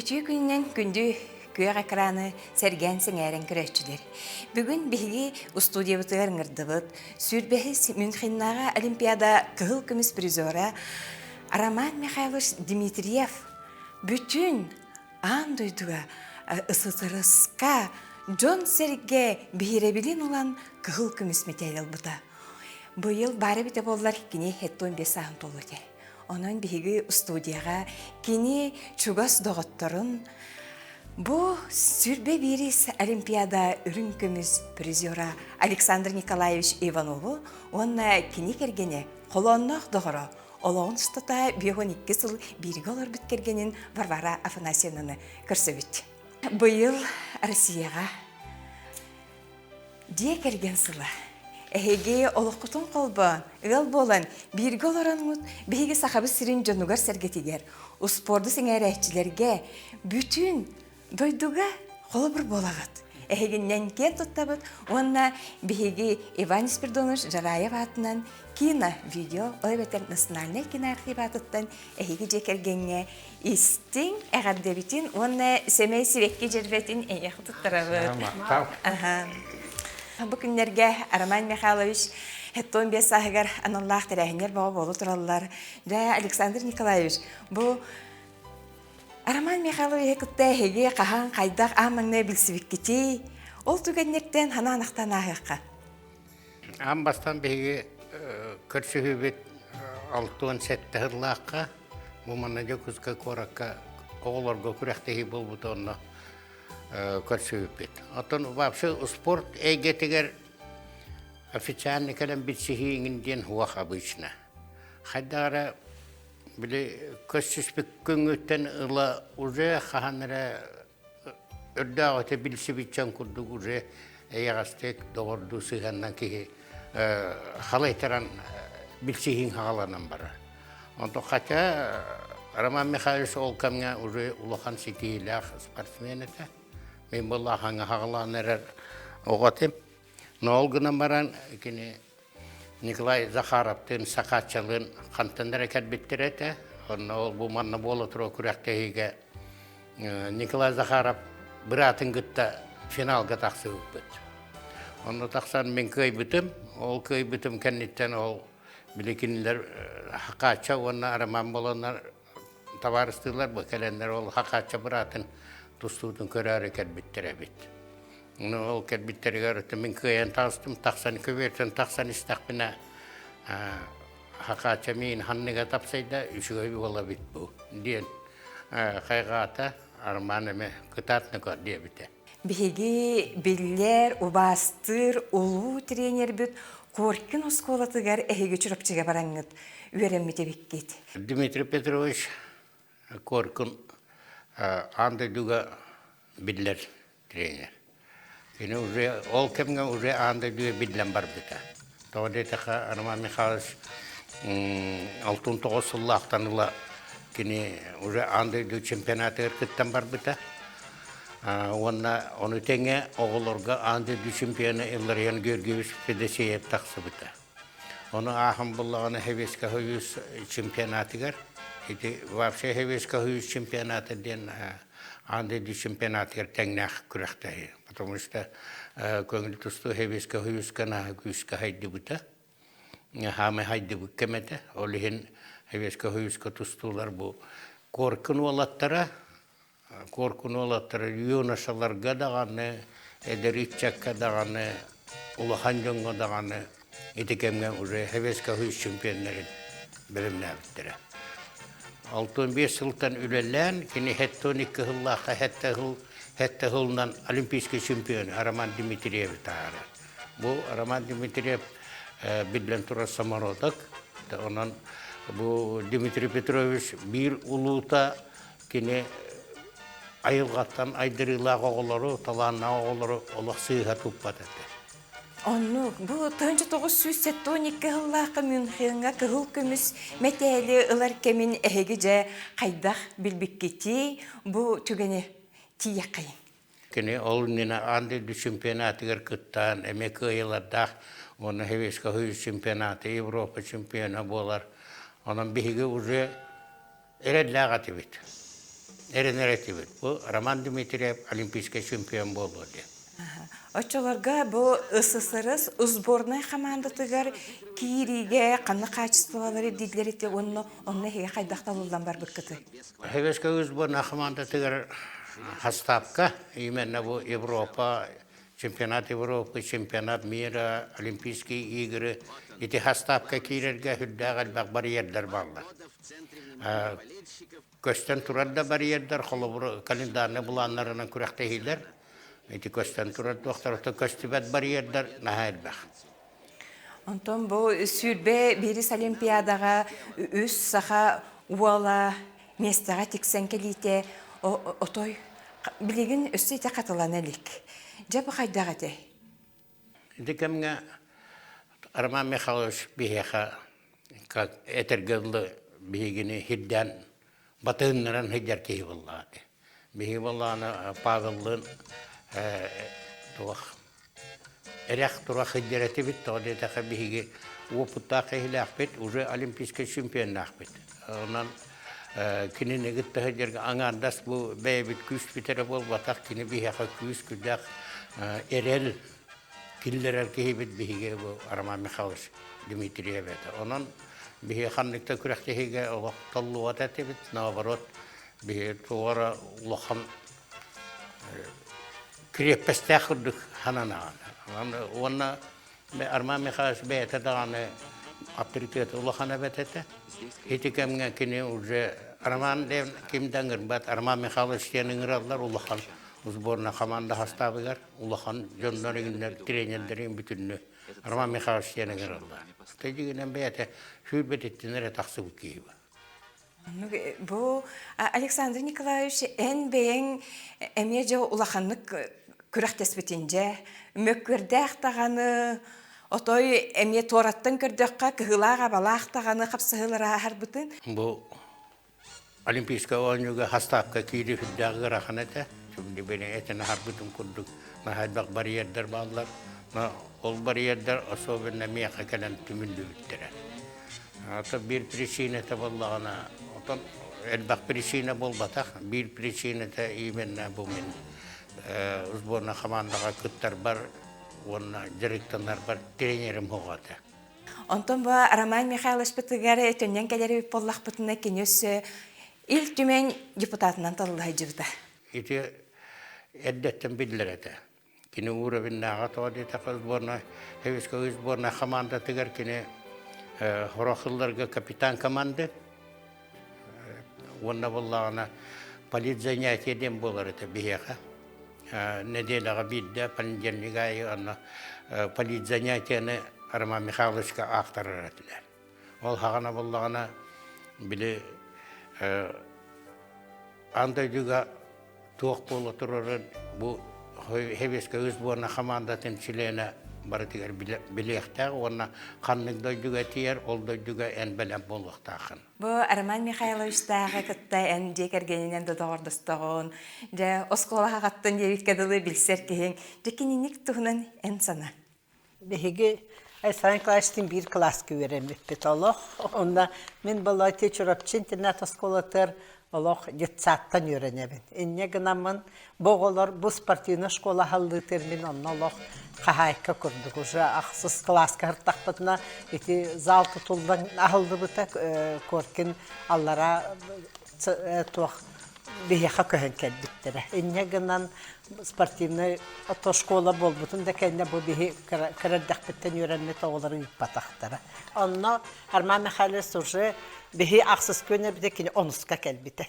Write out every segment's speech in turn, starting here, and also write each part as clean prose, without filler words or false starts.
Үтүө күнүнэн күндү күөх экраны сэргээн сэҥээрэн көрөөччүлэр. Бүгүн биһиги устудиябытыгар ыҥырдыбыт сүүрбэһис Мюнхеннааҕы Олимпиада кыһыл көмүс призера Роман Михайлович Дмитриев бүтүн аан дойдуга СССР-ка дьон-сэргэ биһирэбилин ылан кыһыл көмүс мэтээл ылбыта. Быйыл баар эбитэ буоллар кини 75 сааһын туолуо этэ. Онон биһиги студияҕа кини чугас доҕотторун бу сүрбэ биирис Олимпиада үрүҥ көмүс призера Александр Николаевич Иванову уонна кини кэргэнэ холоонноох доҕоро олоҕун устата 52 сыл бииргэ олорбут кэргэнин Варвара Афанасьевнаны көрсөбүт. Быйыл Россияҕа Дьиэ кэргэн сыла. Эһиги олоххутун холбоон, ыал буолан, бииргэ олороҥҥут биһиги Сахабыт сирин дьонугар-сэргэтигэр, успуорду сэҥээрээччилэргэ, бүтүн дойдуга холобур буолаҕыт. Эһигиннэн киэн туттабыт уонна биһиги Иван Спиридонович Жараев аатынан кино, видео, ол эбэтэр национальнай киноархив аатыттан эһиги дьиэ кэргэҥҥэ истиҥ эҕэрдэбитин уонна сэмэй сибэкки дьэрбэтин эйиэхэ туттарабыт. Бу күннэргэ Роман Михайлович 75 сааһыгар аналлаах тэрээһиннэр бөҕө буола тураллар. Дьэ, Александр Николаевич, бу Роман Михайловиһы кытта эһиги хаһан, хайдах аан маҥнай билсибиккитий? Ол түгэннэртэн ханаан-ахтан ааһыахха. Аан бастаан биһиги көрсүһүүбүт 67 сыллаахха бу манна Дьокуускай куоракка оҕолорго күрэхтэһии буолбута онно көрсүбүппүт. Оттон вообще спорт эйгэтигэр официально кэлэн билсиһии иҥин диэн суох обычно. Хайдах эрэ били көрсүспүт күҥҥүттэн ыла уже хаһан эрэ Өрдөөҕүтэ билсибиччэн курдук уже эйэҕэстик доҕордуу сыһыаннан киһи халайтаран билсиһиин хаҕаланан барар. Онтон хотя Роман Михайлович ол кэмҥэ уже улахан ситиһиилээх спортсмен этэ. Мин былаахаҥҥа хаҕалаан эрэр оҕо этим. Но ол гынан баран кини Николай Захаровтыын, Сахааччалыын хантан эрэ кэлбиттэр этэ. Онно ол бу манна буола турар күрэхтэһиигэ Николай Захаров быраатын кытта финалга тахсыбыппыт. Онно тахсан мин кыайбытым. Ол кыайбытым кэнниттэн ол били кинилэр Хакаачча уонна Роман буоланнар табаарыстыылар бу кэлэннэр ол Хакаачча быраатын тустуутун көрөөрү кэлбиттэр эбит. Ол кэлбиттэригэр мин кыайан таҕыстым, тахсан көбүөртэн тахсан истэхпинэ Хакаача миин ханныга тапсайда үчүгэй буола эбит бу диэн хайҕаата, Арман эмэ кытаат нөкөр диэбитэ. Биһиги биллэр, убаастыыр улуу тренербит Коркин оскуолатыгар эһиги Чурапчыга бараҥҥыт үөрэммит эбиккит. Дмитрий Петрович Коркин аан дойдуга биллэр тренер. Кини уже ол кэмҥэ уже аан дойдуга биллэн барбыта. Тоҕо диэтэххэ Роман Михайлович 69 сыллаахтан ыла кини уже аан дойду чемпионатыгар кыттан барбыта. Уонна ону тэҥэ оҕолорго аан дойду чемпиона Илларион Георгиевич Федосеев тахсыбыта. Ону ааһан буллаҕына Сэбиэскэй Союз чемпионатыгар ити вообще Сэбиэскэй Союз чемпионата диэн аан дойду чемпионатыгар тэҥнээх күрэхтэһии. Потому что көҥүл тустуу Сэбиэскэй Союзка наһаа күүскэ хайдыбыта. Хаамай хайдыбыт кэм этэ. Ол иһин Сэбиэскэй Союзка тустуулар бу Коркин уолаттара Куоркун уолаттара юношаларга даҕаны, эдэр ыччакка даҕаны, улахан дьоҥҥо даҕаны ити кэмҥэ уже Советскай Союз чемпионнарын бэлэмнээбиттэрэ. 65 сылтан үлэлээн, кини 72 сыллаахха сэттэ сылынан олимпийский чемпион Роман Дмитриев таһаарар. Бу Роман Дмитриев биллэн турар самородок. Онон бу Дмитрий Петрович биир улуута Кини айылҕаттан айдарыылаах оҕолору, талааннаах оҕолору олох сыыһа туппат этэ. Оннук. Бу 1972 сыллаахха Мюнхеҥҥа кыһыл көмүс мэтээли ылар кэмин эһиги дьэ хайдах билбиккитий? Бу түгэни тиийэххэйиҥ. Кини ол иннинэ аан дойду чемпионатыгар кыттаан, эмиэ кыайыылардаах уонна Советскай Союз чемпионата, Европа чемпиона буолар. Онон биһиги уже эрэллээх этибит. эрэнэр этибит. Бу Роман Дмитриев олимпийскай чемпион буолуо диэн. Оччолорго бу СССР сборнай хамаандатыгар киириигэ ханнык хаачыстыбалары ирдииллэр ити уонна онно эһиги хайдах талыллан барбыккытый? Советскай сборнай хамаандатыгар хастаапка именно бу Европа чемпионат Европы, чемпионат мира, Олимпийские игры ити хастаапка киирэргэ сүрдээх элбэх барьердар бааллар. Көстөн турар да барьердар, холобур, календарный былааннарынан күрэхтэһиилэр ити көстөн турар туохтар көстүбэт барьердар наһаа элбэх. Онтон бу 21 Олимпиадаҕа үс саха уола миэстэҕэ тиксэн кэлиитэ отой билигин өссө ити хатылана илик. Дьэ бу хайдах этэй? Ити кэмҥэ Роман Михайлович биһиэхэ как этэргэ дылы биһигини сирдээн батыһыннаран сылдьар киһи буоллаҕа дии. Биһиги буоллаҕына Павеллыын туох эрэх-турах сылдьар этибит, тоҕо диэтэххэ биһиги уопуттаах киһилээхпит, уже олимпийскай чемпионнаахпыт. Онон кинини кытта сылдьарга аҥаардас бу бэйэбит күүспүт эрэ буолбатах, кини биһиэхэ күүс-күдэх, эрэл киллэрэр киһибит биһиги бу Роман Михайлович Дмитриев этэ. Онон биһиги ханнык да күрэхтэһиигэ олох толлубат этибит, наоборот, биһиги туох эрэ улахан кириэппэстээх курдук сананаҕын. Уонна Арман Михайлович бэйэтэ даҕаны авторитет улахан эбэт этэ. Ити кэмҥэ кини уже Роман диэн ким да ыҥырбат, Роман Михайлович диэн ыҥыраллар улахан сборная команда састаабыгар улахан дьоннор иҥиннэр тренердэрин бүтүннүү Роман Михайлович диэн ыҥыраллар. Дьиҥинэн бэйэтэ сүүрбэтиттэн эрэ тахсыбыт киһи бар. Бу Александр Николаевич эн бэйэҥ эмиэ дьэ улаханнык күрэхтэспитин дьэ мөккүөрдээх даҕаны отой эмиэ туораттан көрдөххө кыһыылаах-абалаах даҕаны хапсыһыылары ааһарбытын. Бу Олимпийскай оонньууга хастаапка киирии сүрдээх ыарахан этэ. Били этэн аһарбытым курдук наһаа элбэх барьердар бааллар. Но ол барьердар особенно миэхэ кэлэн түмүллүбүттэрэ. Ата биир причинэтэ буоллаҕына, отон элбэх причина буолбатах. Биир причинэтэ именно бу мин сборная хамаандаҕа кыттарбар уонна дьарыктанарбар тренерим суох этэ. Онтон бу Роман Михайловичпытыгар төннөн кэлэр эбит буоллахпытына, кини өссө Ил Түмэн депутатынан талылла сылдьыбыта. Ити эрдэттэн биллэр этэ. Кини уровеннааҕа тоҕо диэтэххэ сборная Советскай сборная хамаандатыгар кини сорох сылларга капитан команды уонна буоллаҕына политзанятие диэн буолар этэ биһиэхэ. Нэдиэлэҕэ биирдэ понедельник аайы онно политзанятиены Роман Михайловичка аахтарар этилэр. Ол хаҕана буоллаҕына били аан дойдуга туох буола турарын бу Сэбиэскэй сборная хамаандатын чилиэнэ барытыгар билиэхтээх уонна ханнык дойдуга тиийэр, ол дойдуга эн бэлэм буолуохтааххын. Бу Роман Михайловичтааҕы кытта эн дьиэ кэргэнинэн да доҕордостоҕун, дьэ оскуола аҕаттан диэбиккэ дылы билсэр киһиҥ. Дьэ кининик туһунан эн сана. Биһиги Александр Николаевичтыын биир кылааска үөрэммиппит олох. Онно мин Болотия Чурапчы интернат оскуолатыгар олох детсадтан үөрэнэбин. Инньэ гынаммын бу оҕолор бу спортивнай школа аһыллыытыгар мин онно олох хаһаайка курдук уже ахсыс кылааска сыртахпытына ити зал тутуллан аһыллыбыта Коркин аллараа туох биһиэхэ көһөн кэлбиттэрэ. Инньэ гынан спортивнай школа буолбутун да кэннэ бу биһи кыра эрдэхпиттэн үөрэммит оҕолору ыыппатахтара. Онно Арман Михайлович уже биһи ахсыс күн эбитэ кини онуска кэлбитэ.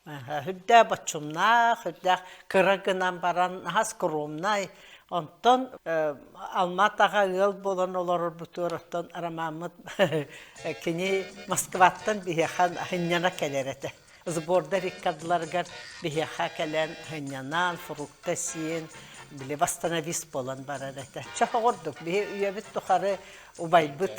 Үрдээх боччумнаах, үрдээх кыра гынан баран наһаа скромнай. Онтон Алма-Атаҕа ыал буолан олорорбутугар оттон Ромаммыт кини Москваттан биһиэхэ сынньана кэлэр этэ. Сбордар иккардыларыгар биһиэхэ кэлэн сынньанан, фрукта сиэн, били восстановист буолан барар этэ. Чэ, оҕордук, биһи үйэбит тухары убайбыт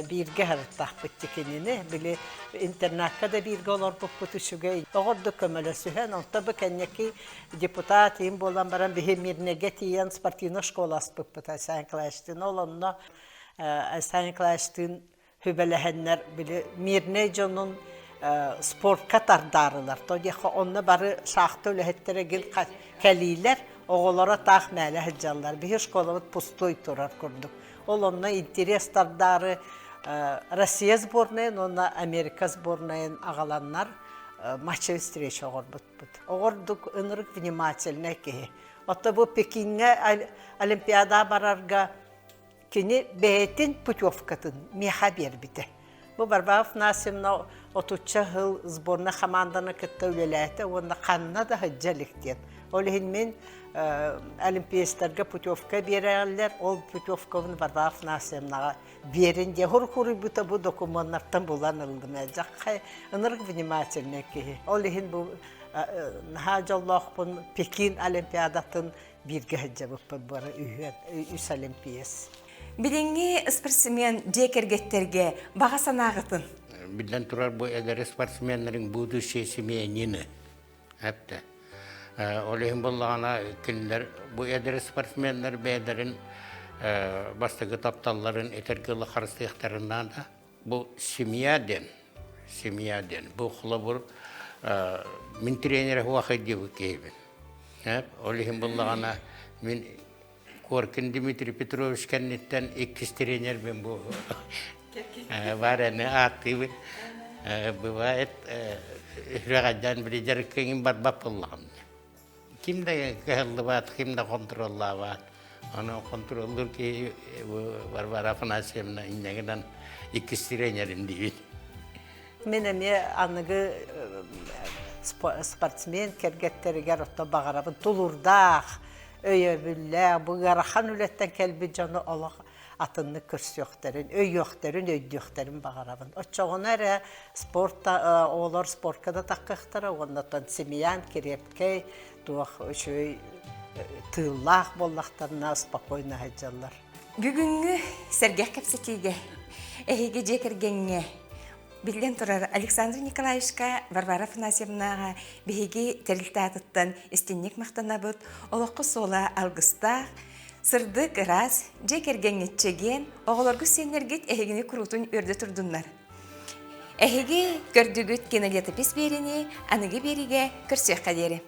бииргэ сырыттахпыт кинини, били интернакка да бииргэ олорбуппут үчүгэй. Оҕордук көмөлөсүһэн, онто бу кэнники депутат иин буолан баран биһи Мирнэгэ тиийэн спортивнай школа аспыппыт Айсен Николаевичтыын. Ол онно Айсен Николаевичтыын сүбэлэһэннэр били мирнэй дьонун спортка тардаарылар. То диэххэ онно бары шахта үлэһиттэрэ гин кэлиилэр, оҕолоро таах мээлэ сылдьаллар. Биһи школабыт пустой турар курдук. Ол онно интерес тардаары Россия сборнайын уонна Америка сборнайын аҕаланнар матчевый встреча оҕорбутпут. Оҕордук ынырык внимательнай киһи. Отто бу Пекиҥҥэ Олимпиада барарга Кини бэйэтин путевкатын миэхэ биэрбитэ. Бу Варвара Афанасьевна отучча сыл сборнай хамаанданы кытта үлэлээтэ уонна ханна да сылдьа илик диэн. Ол иһин мин олимпиецтарга путевка биэрэллэр, ол путевкабын Варвара Афанасьевнаҕа биэрин диэн хуруйбута бу докумуоннартан булан ыллым. Дьаххай ынырык внимательный киһи. Ол иһин бу наһаа дьоллоохпун Пекин Олимпиадатын бииргэ сылдьыбыппыт бары үһүөн үс олимпиец. Билиҥҥи спортсмен дьиэ кэргэттэргэ баҕа санааҕытын? Биллэн турар, бу эдэр спортсменнарыҥ будущее семьянины. Эптэ. Ол иһин буоллаҕына кинилэр бу эдэр спортсменнар бэйэлэрин бастакы тапталларын этэргэ дылы харыстыахтарын наада. Бу семья диэн, семья диэн. Бу холобур мин тренер хуахай диэбит киһибин. Ол иһин буллаҕына мин Коркин Дмитрий Петрович кэнниттэн иккис тренербин бу Варяны ааттыыбын. Бывает үрэҕэйдээн били дьарыккыҥын барбат буоллаҕым. Ким да кыһаллыбат, ким да хонтуруоллаабат. Ону хонтуруоллуур киһи Варвара Афанасьевна инньэ гынан иккис тренерим диибин. Мин эмиэ аныгы спортсмен кэргэттэригэр отто баҕарабын тулуурдаах, өйөбүллээх, бу ыарахан үлэттэн кэлбит дьону олох атыннык көрсүөхтэрин, өйүөхтэрин, өйдүөхтэрин баҕарабын. Оччоҕуна эрэ спорт оҕолор спортка да таххыахтара уонна оттон семьян кириэпкэй, туох үчүгэй тыыллаах буоллахтарына спокойно сылдьаллар. Бүгүҥҥү сэргэх кэпсэтиигэ эһиги дьиэ кэргэҥҥэ биллэн турар Александр Николаевичка, Варвара Афанасьевнаҕа биһиги тэрилтэ аатыттан истинник махтанабыт, олоххо суола алгыстаах, Сырдык, ыраас, дьиэ кэргэҥҥит чэгиэн, оҕолоргут сиэннэргит эһигини куруутун үөрдэ турдуннар. Эһиги көрдүгүт кинолетопись биэриини аныгы биэриигэ көрсүөххэ диэри.